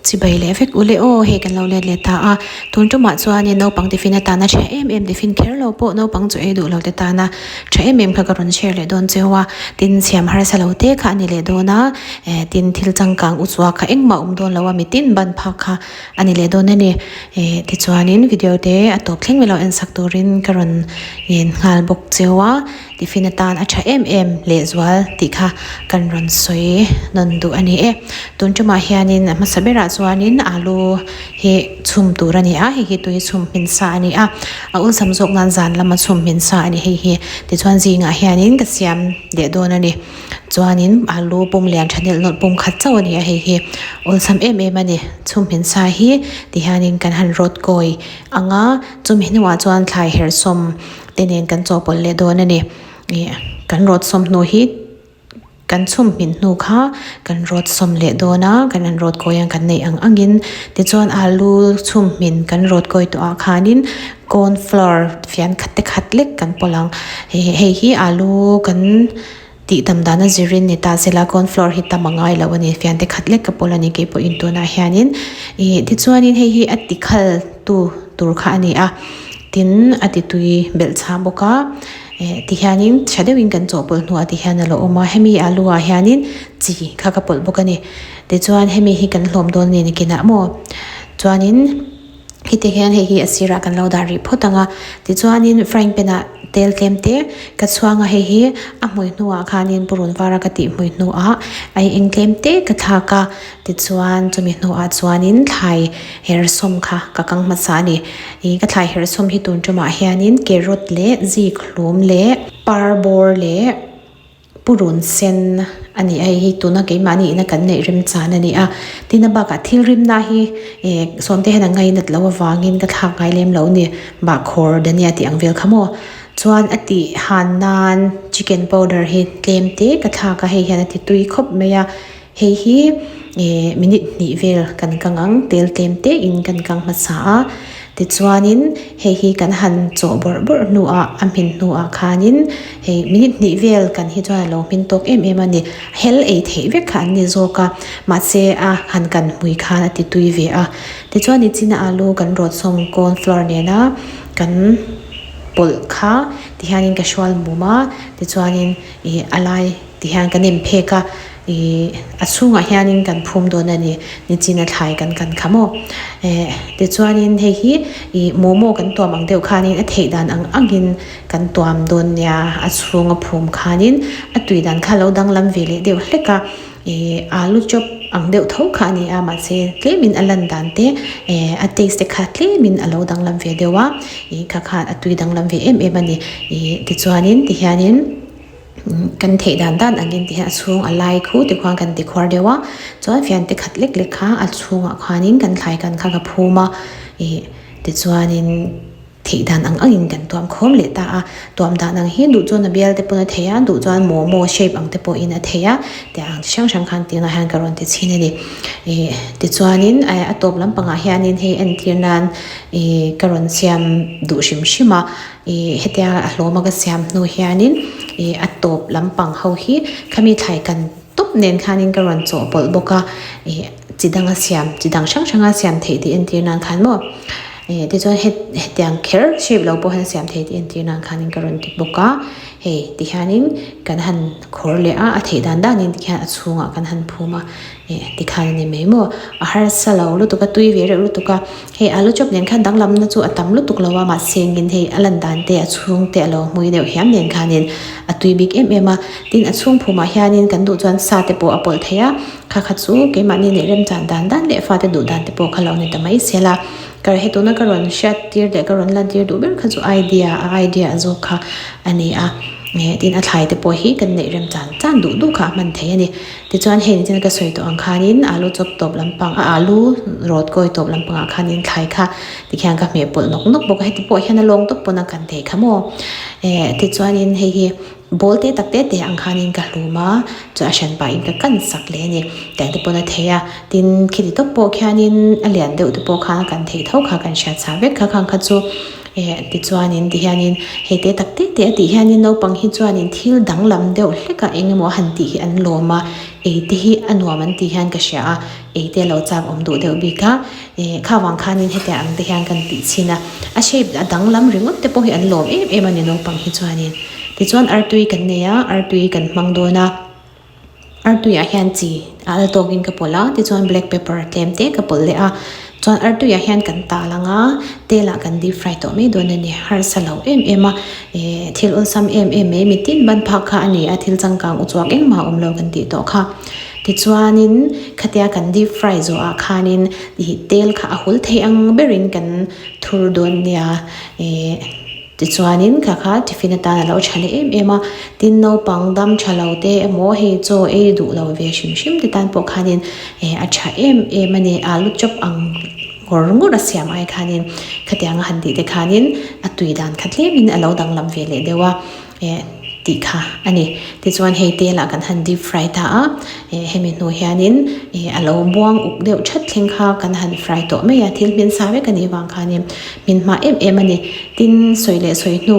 Chibai leh vek ule aw hei kan lo let leh ta a tun tumah chuanin naupang tiffin atana tha em em tiffin kher lo pawh naupang chu ei duh lo te tana tha em em kha ka rawn share leh dawn cheu a tin siam harsa lo te kha a ni leh dawn a eh tin thil changkang u chua kha engmah a awm dawn lo a mitin ban phak kha a ni leh dawn a ni eh tichuanin video te a tawp thleng mai lo en sak turin ka rawn ngen nghal bawk cheu a. Tiffin atan a tha em em lehzual tih kha kan rawn sawi nawn duh a ni e. Tun tumah hianin a hmasa berah chuanin alu hi chhum tur a ni a, hei hi tui chhum hmin sa a ni a, a awlsam zawk nan zan lama chhum hmin sa a ni hei hi. Tichuan zingah hianin ka siam leh dawn a ni. Chuanin alu pum lian tha nelh nawlh pum khat chauh a ni a hei hi awlsam em em a ni. Chhum hmin sa hi tihianin kan han rawt kawi ang a, chumi hnuah chuan thlai herhsawm te nen kan chawhpawlh leh dawn a ni. Ih kan rawt sawm hnu hi kan chhum hmin hnu kha kan rawt sawm leh dawn a, kan han rawt kawi ang kan neih ang angin tichuan alu chhum hmin kan rawt kawi tawh ah khanin corn flour fian khat te khat lek kan pawlh ang. Hei hi alu kan Tih dam dan a zirin ni ta sela corn flour hi tam a ngai lo a ni, fiante khat lek ka pawl a ni kei pawhin tunah hianin ih tichuanin hei hi a ti khal tu tur kha a ni a, tin a ti tui belh chhah bawk a eh tihianin tha deuhin kan chawhpawlh hnuah tihian a lo awm a, hemi alu ah hianin chi kha ka pawlh bawk a ni, tichuan hemi hi kan hlawm dawn a ni nakinah maw chuanin. Heti hian hei hi a sirah kan lo dah rih phawt ang a, tichuanin frying pan ah tel tlem te ka chhuang a, hei hi a hmui hnuah khanin purun vara ka tih hmui hnuah a eng tlem te ka thlak a, tichuan chumi hnuah chuanin thlai hersawm kha ka kang hmasa a ni. Ih ka thlai hersawm hi tun tumah hianin carrot leh zik hlum leh parbawr leh. Purun sen a ni a, hei hi tuna keimahni ina kan neih remchan a ni a, tin a bakah thil rimna hi eh sawmte hian a ngainat loh avangin ka thlak ngai lem lo a ni, bahkhawr dania tih ang vel kha maw. Chuan a tih han nan chicken powder hi tlem te ka thlak a, hei hian a ti tui khawp mai a, hei hi eh minute hnih vel kan kang ang, tel tlem te in kan kang hmasa a, tichuanin hei hi kan han chawh bawrh bawrh hnuah a hmin hnuah khanin hei minute hnih vel kan hi chuan a lo hmin tawk em em a ni, hel ei theih vek kha an ni zawk a, mahse a han kan hmui khan a ti tui ve a, tichuan nichina alu kan rawt sawm corn flour nena kan pawlh kha tihianin ka hrual mum a, tichuanin ih a lai tihian kan inphek a. Ih a chhungah hianin kan phum dawn a ni, nichina thlai kan kan kha maw. Eh tichuanin hei hi ih momo kan tuam ang deuh khanin a theih dan ang angin kan tuam dawn nia, a chhunga phum khanin a tui dan kha lo danglam ve leh deuh hlek a, ih alu chop ang deuh tho kha a ni a mahse tlemin a lan dan te eh a taste te kha tlemin a lo danglam ve deuh a, ih kha khan a tui danglam ve em em a ni. Ih tichuanin tihianin. Kan theih dan dan angin ti hian a chhung a lai khu ti khuan kan ti khuar deuh a, chuan fiante khat lek lek kha a chhungah khuanin kan thlai kan kha ka phum a, ih tichuanin theih dan ang angin kan tuam khawm leh ta a, tuam dan ang hi duh chuan a bial te pawn a thei a, duh chuan momo shape ang te pawhin a thei a, tih ang chi hrang hrang khan tunah hian ka rawn ti chhin a ni. Ih tichuanin a tawp lampangah hianin hei entir nan ih ka rawn siam duh hrim hrim a. Ih hetia a hlawm a ka siam hnu hianin ih a tawp lampang ho hi khami thlai kan tawp nen khanin ka rawn chawhpawlh bawk a ih chi danga siam chi dang hrang hranga siam theih tih entir nan khan maw ih tichuan hetiang kher shape lo pawh hian siam theih tih entir nan khanin ka rawn ti bawk a hei tihianin kan han khawr leh a a theih dan danin tikhian a chhungah kan han phum a. Eh tikhan a ni mai maw? A harsa lo lutuk a, tui ve reuh lutuk a. Hei alu chop nen khan danglamna chu a tam lutuk lo a, mahse engin hei a lan dan te a chhung te a lo hmui deuh hiam nen khanin a tui bik em em a. Tin a chhung phumah hianin kan duh chuan sa te pawh a pawlh thei a, kha kha chu keimahni neih remchan dan dan leh fate duh dan te pawh kha lo ni ta mai sel a. Ka he tuna ka rawn hriat tir leh ka rawn lan tir duh ber kha chu idea a idea a zawk kha a ni a. Eh tin a thlai te pawh hi kan neih remchan chan duh duh kha a hman thei a ni. Tichuan hei nichin ka sawi tawh ang khanin alu chawp tawp lampang a alu rawt kawi tawp lampangah khanin thlai kha tikhian ka hmeh pawlh nawk nawk bawk a, heti pawh hian a lawng tawp pawn a kan thei kha maw. Eh tichuanin hei hi ball te tak te te ang khanin ka hlum a, chuan a hran pahin ka kan sak leh a ni. Tiang te pawn a thei a, tin khiti tawp pawh khianin a lian deuh te pawh khan a kan theih tho kha kan hriat chah vek kha khang kha chu. Eh tichuanin tihianin hei te tak te te a tih hianin naupang hi chuanin thil danglam deuh hlek a eng emaw a han tih hi an lawm a, ei te hi a nuam an tih hian ka hria a, ei te a lo chak awm duh deuh bik a, eh kha vang khanin hetiang ang te hian kan tih chhin a, a shape a danglam ringawt te pawh hi an lawm em em a ni naupang hi chuanin. Tichuan artui kan nei a, artui kan hmang dawn a. Artuiah hian chi a al tawkin ka pawlh a, tichuan black pepper tlem te ka pawlh leh a, chuan artuiah hian kan tal ang a, telah kan deep fry tawh mai dawn a ni, harsa lo em em a, eh thil awlsam em em mai mitin ban phak kha a ni a, thil changkang uchuak engmah a awm lo kan tih tawh kha. Tichuanin khatia kan deep fry zawhah khanin ih tel kha a hul thei ang berin kan thur dawn nia eh. Tichuanin kha kha tiffin atan a lo tha leh em em a, tin naupang dam tha lo te emaw hei chaw ei duh lo ve hrim hrim te tan pawh khanin eh a tha em em a ni, alu chawp ang ngawr ngawr a siam ai khanin khatiang a han tih te khanin a tui dan kha tlemin a lo danglam ve leh deuh a eh tih kha a ni. Tichuan hei telah kan han deep fry ta a, eh hemi hnu hianin eh a lo buang uk deuh that thleng kha kan han fry tawh mai a, thil hmin sa vek a nih vang khanin hmin hma em em a ni. Tin sawi leh sawi hnu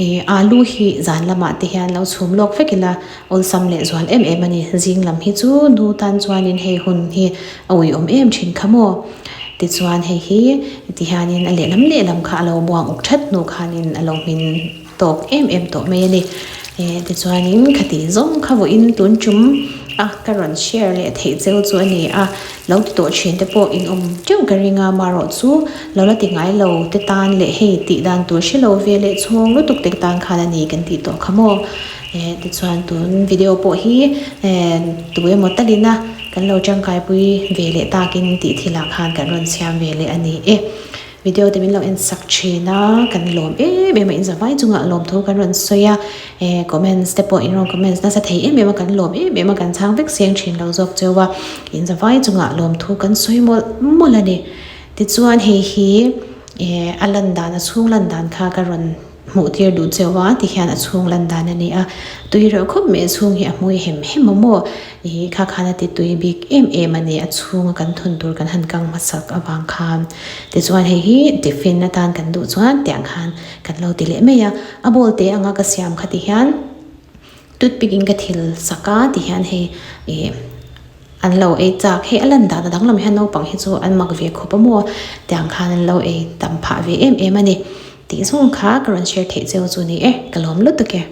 eh alu hi zan lamah te hian lo chhum lawk vek ila awlsam leh zual em em a ni. Zing lam hi chu nu tan chuanin hei hun hi a uiawm em thin kha maw. Tichuan hei hi tihianin a lehlam lehlam kha a lo buang uk that hnu khanin a lo hmin. Tawk em em tawh mai a ni. Eh tichuanin khati zawng kha vawiin tun tum a ka rawn share leh theih cheu chu a ni a, lo ti tawh thin te pawh in awm teuh ka ring a, marawh chu lo la ti ngai lo te tan leh hei tih dan tur hre lo ve leh chhung lutuk te tan khan a ni kan tih tawh kha maw. Eh tichuan tun video pawh hi eh tu emaw talin a kan lo tangkaipui ve leh takin tih thilah khan kan rawn siam ve leh a ni e. Video te min lo en sak thin a, kan lawm em em a, in zavai chungah lawm thu kan rawn sawi a, eh comments te pawh in rawn comments nasa thei em em a, kan lawm em em a, kan chhang vek seng thin lo zawk cheu a, in zavai chungah lawm thu kan sawi mawlh mawlh a ni. Tichuan hei hi eh a lan dan a chhung lan dan kha ka rawn. Hmuh tir duh cheu a ti hian a chhung lan dan a ni a, tui reuh khawp mai a chhung hi a hmui hem hem a maw? Ih kha khan a ti tui bik em em a ni, a chhunga kan thun tur kan han kang hmasak avang khan. Tichuan hei hi tiffin atan kan duh chuan tiang khan kan lo ti leh mai a, a bowl te anga ka siam kha ti hian toothpick in ka thil sak a ti hian hei ih. An lo ei chak, hei a lan dan a danglam hian naupang hi chu an mak ve khawp a maw? Tiang khan an lo ei tam phah ve em em a ni. Tih zawng kha ka rawn share theih cheu chu ni e, ka lawm lutuk e.